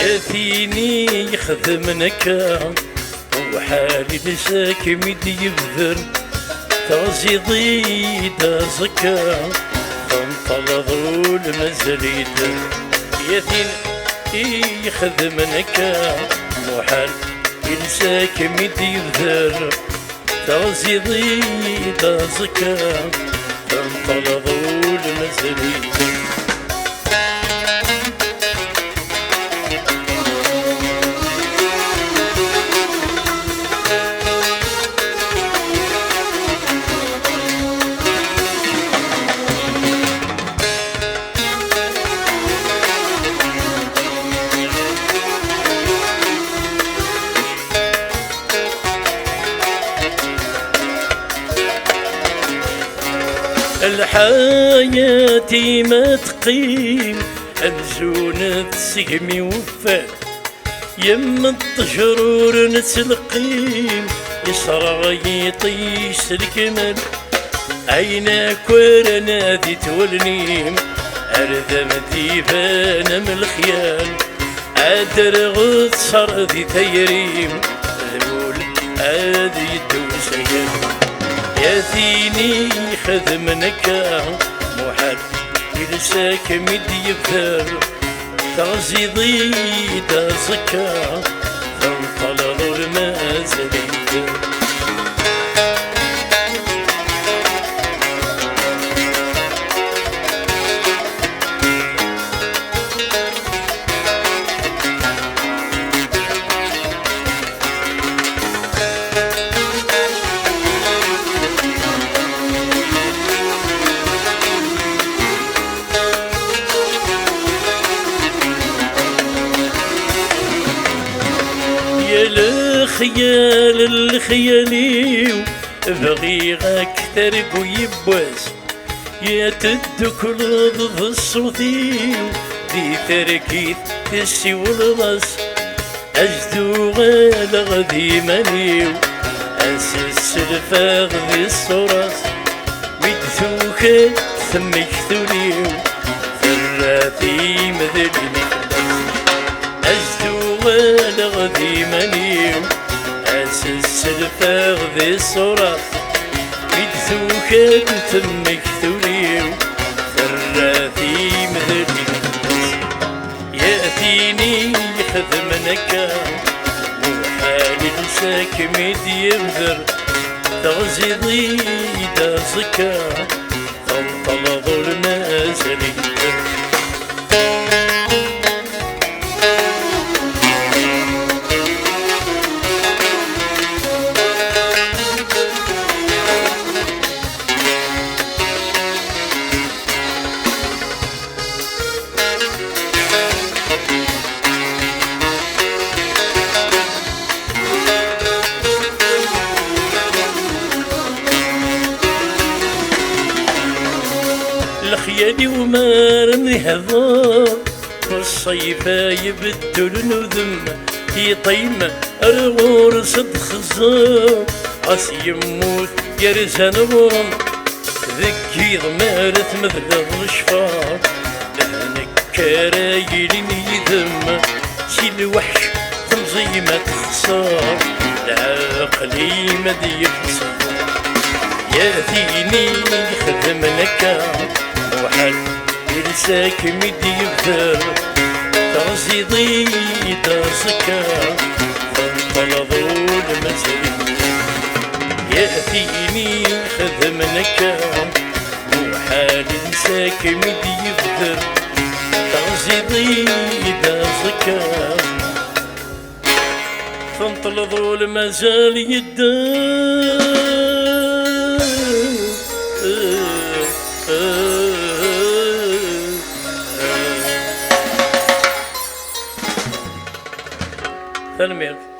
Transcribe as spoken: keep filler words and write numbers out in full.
Ya tin ixedmen akka, uḥal iles akem-id-yebder, teɣziḍ-id aẓekka, tenṭleḍ ul mazal-it. Ya tin ixedmen akka, muḥal iles akem-id-yebder, teɣziḍ-id aẓekka, tenṭleḍ ul mazal-it. Lḥayat-im ad teqqim amzun tesgem i uffal, yemmeṭ ṭejrur nettleqqim, isreɣ yiṭij s lekmal. Ayen akk ara nadit wallen-im, ar d am-d-iban am lexyal. Ad rɣeɣ ttṣer di tayri-m, d wul ad yeddu s ayal. Ya tin ixedmen akka, muḥal iles akem-id-yebder, teɣziḍ-id aẓekka, tenṭleḍ ul mazal-it. Ya lexyal n lexyal-iw, bɣiɣ ad k-tergu yiwwas. Ya teddukleḍ d ṣṣut-iw, di targit tessiwleḍ-as. Ad d-uɣaleɣ d iman-iw, ad s-sselfeɣ di ṣṣura-s. Mi d-tukel temmektul-iw, terra timedlin fell-as. Ad d-uɣaleɣ d iman-iw, ad s-sselfeɣ di ṣṣura-s. Mi d-tukel temmektul-iw, terra timedlin fell-as. Ya tin ixedmen akka, muḥal iles akem-id-yebder, teɣziḍ-id aẓekka, tenṭleḍ ul mazal-it. Lexyal-iw mi ara ihder, ṣṣayf-a ibeddel udem, tiṭ-im ar ɣur-s ad d-xeẓẓer. Ɣas yemmut yerza ɣur-m, deg yiḍ mi ara tmedleḍ lecfar, d nekk ara yilin yid-m. Si lweḥc temẓi ma texṣer, lɛaqel-im ad yefṣel. Ya tin ixedmen akka, muḥal iles akem-id-yebder, teɣziḍ-id aẓekka, tenṭleḍ ul mazal-it. Ya tin ixedmen akka, muḥal iles akem-id-yebder, teɣziḍ-id aẓekka. Tenṭleḍ ul mazal yedder. Tanemmirt.